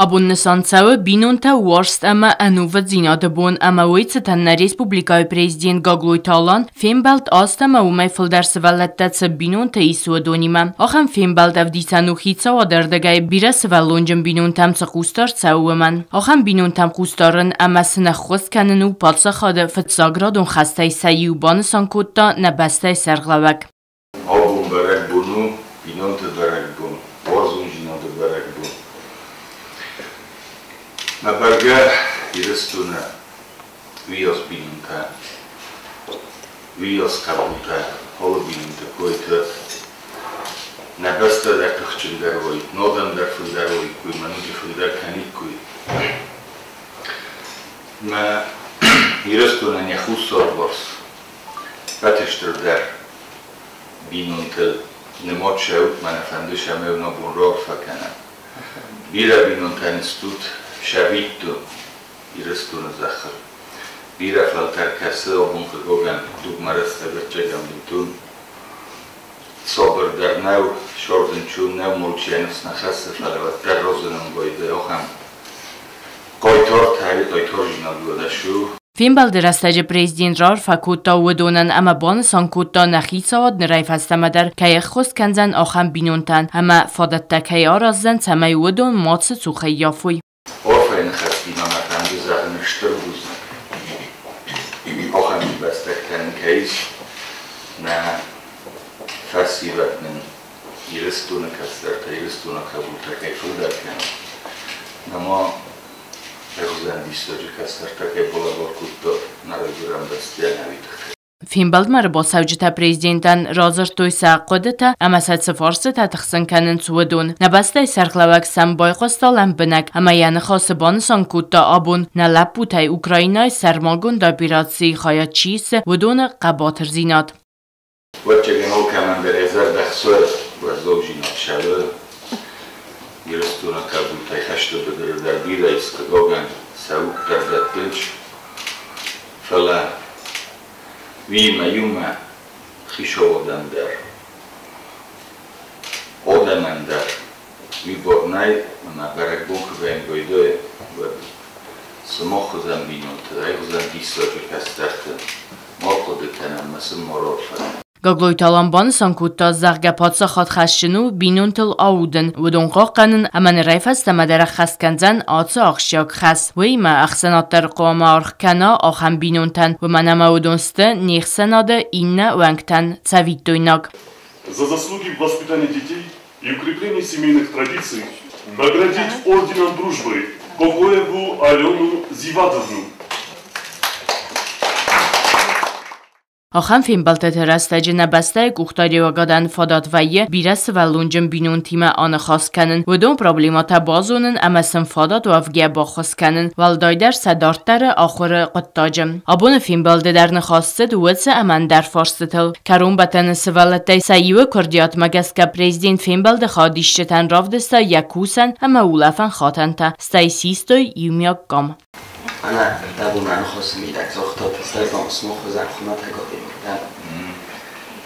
Абон нысан цӕуы бинонтӕ уарзт ӕмӕ ӕнувыддзинады бон ӕмӕ уый цытӕн нӕ республикӕйы президент Гаглойты Алан фембӕлд аст ӕмӕ уымӕй фылдӕр сывӕллӕттӕ цы бинонтӕ ис, уыдонимӕ. Ахӕм фембӕлд ӕвдисӕн у хицауады ӕрдыгӕй бирӕсывӕллонджын бинонтӕм цы хъусдард цӕуы, уымӕн. Ахӕм бинонтӕм хъусдарын ӕмӕ сын ӕххуыс кӕнын у паддзахады фыццаградон хӕстӕй сӕ иу, банысан кодта нӕ бӕстӕйы сӕргълӕууӕг. Абон бӕрӕгбон у, бинонты бӕрӕгбон, уарзондзинады бӕрӕгбон. Мӕ бӕргӕ Ирыстоны уыйас бинонтӕ, уыйас хъӕбултӕ, алы бинонты койты нӕ бӕстӕ дӕр тыхджындӕр уой, нодӕн дӕр фылдӕр уоиккой, мӕ ноджы фылдӕр кӕниккой. Мӕ Ирыстонӕн йӕ хуссарварс фӕтыстырдӕр бинонтыл нымад цӕут, мӕнӕ фӕнды сӕм нӕ бон раарфӕ кӕнӕм. Бирӕ бинонтӕн стут сӕвиттон Ирыстоны зӕххыл. Бирӕ фӕлтӕр кӕсы абон хъыгагӕн дугмӕ рӕстӕг бынтон сабырдӕр нӕу, сордынчун нӕу, мулчи ныфс нӕ хӕссы, фӕлӕ уӕддӕр разынӕнгойды ахӕм хъайтартӕ ӕви хъайтарджинад уӕдӕ шу. Фембӕлды рӕстӕджы президент раарфӕ кодта уыдонӕн ӕмӕ банысан кодта, нӕ хицауад нырӕй фӕстӕмӕ дӕр кӕй ӕххуыс кӕндзӕн ахӕм бинонтӕн ӕмӕ фадӕттӕ кӕй араздзӕн, цӕмӕй уыдон мацы цух ӕййафой. Арфӕйы ныхӕстимӕ мӕ фӕнды зӕгъын стыр бузныг. Ахӕм ӕмбӕстӕгтӕ нын кӕй ис, нӕ фӕсивӕд нын Ирыстоны кӕстӕртӕ, Ирыстоны хъӕбултӕ кӕй фылдӕр кӕны. Нӕма ӕгъуызӕн диссаджы кӕстӕртӕ кӕй балӕвар кодта нӕ райгуырӕн бӕстӕйӕн ӕви тыххӕй. Фембӕлдмӕ ӕрбацӕуджытӕ президентӕн радзырдтой сӕ хъуыдытӕ ӕмӕ сӕ цы фарстытӕ тыхсын кӕнынц, уыдон. Нӕ бӕстӕйы сӕргълӕууӕг сӕм байхъуыста лӕмбынӕг ӕмӕ йӕ ныхасы банысан кодта абон нӕ лӕппутӕй Украинӕйы сӕрмагонд операцийы хайад чи исы, уыдоны хъӕбатырдзинад. Ӕвӕццӕгӕн алкӕмӕн дӕр йӕ зӕрдӕ хсы уӕззаудзинад сӕвы. Ирыстоны хъӕбултӕй хӕсты быдыры дӕр бирӕ ис, хъыгагӕн, сӕ удтӕ дӕттынц. Фӕлӕ уыимӕ иумӕ хицауадӕн дӕр, адӕмӕн дӕр уый бар нӕй, ӕмӕ бӕрӕгбон куы вӕййы, уӕд сымах хуызӕн бинонты, ай хуызӕн диссаджы кӕстӕрты ма хъуыды кӕнӕм ӕмӕ сын ма раарфӕ. Гаглойты Алан банысан кодта, зӕгъгӕ, паддзахад хӕсджын у бинонтыл аудын, уыдон хъахъхъӕнын ӕмӕ нырӕй фӕстӕмӕ дӕр ӕххӕст кӕндзӕн ацы ахсджиаг хӕс. Уыимӕ ӕхсӕнад дӕр хъуамӕ аргъ кӕна ахӕм бинонтӕн, уымӕн ӕмӕ уыдон сты не хсӕнады иннӕ уӕнгтӕн цӕвиттойнаг. За заслуги в воспитании детей и укреплении семейных традиций наградить орденом дружбы Кокоеву Алену Зивадовну. Ахӕм фембӕлдтыты рӕстӕджы нӕ бӕстӕйы къухдариуӕгадӕн фадат вӕййы бирӕсывӕллонджын бинонтимӕ аныхас кӕнын, уыдон проблемӕтӕ базонын ӕмӕ сын фадат уӕвгӕ баххуыс кӕнын, уӕлдайдӕр сӕ дарддӕры ахуыры хъуыддаджы. Абоны фембӕлды дӕр ныхас цыд уыцы ӕмӕ ӕндӕр фарстытыл. Кӕронбӕттӕны сывӕллӕттӕй сӕ иуы куырдиатмӕ гӕсгӕ президент фембӕлды хайадисджытӕн равдыста йӕ кусӕн ӕмӕ улӕфӕн хатӕнтӕ, стӕй систой иумиаг къам. Ӕнӕ дӕ ныхасы мидӕг загътат, смах хуызӕн хуымӕтӕг адӕймаг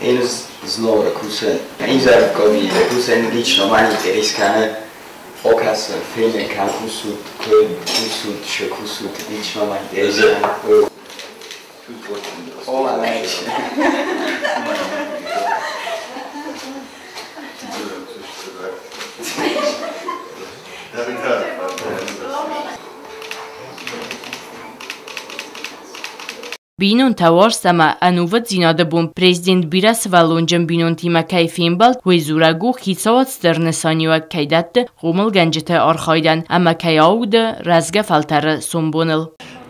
Én Знаура кусӕн, изӕркави кусӕн лично мӕн интерес кӕны окӕсын, фенын кӕм кусут, куыд кусут, цы кусут, лично мӕн интерес кӕны. О, мӕ Бинонтӕ уарзт ӕмӕ ӕнувыддзинады бон президент бирӕсывӕллонджын бинонтимӕ кӕй фембӕлд, уый дзурӕг у, хицауад стыр нысаниуӕг кӕй дӕтты хъомылгӕнджыты архайдӕн ӕмӕ кӕй ауды рӕзгӕ фӕлтӕры сомбоныл.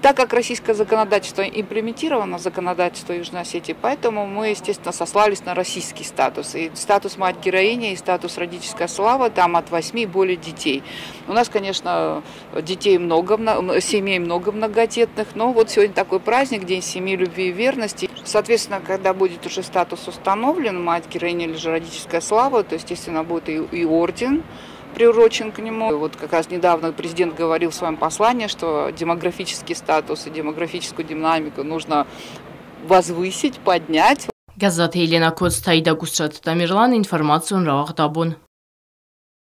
Так как российское законодательство имплементировано в законодательство Южной Осетии, поэтому мы, естественно, сослались на российский статус. И статус мать-героиня, и статус родительская слава, там от 8 и более детей. У нас, конечно, детей много, семей много многодетных, но вот сегодня такой праздник, День семьи, любви и верности. Соответственно, когда будет уже статус установлен, мать-героиня или же родительская слава, то, естественно, будет и орден приурочен к нему. Вот как раз недавно президент говорил в своем послании, что демографический статус и демографическую динамику нужно возвысить, поднять. Гӕззаты Елена Коцтайда, Гуссаты Тамерлан, информацион рауагъд «Абон».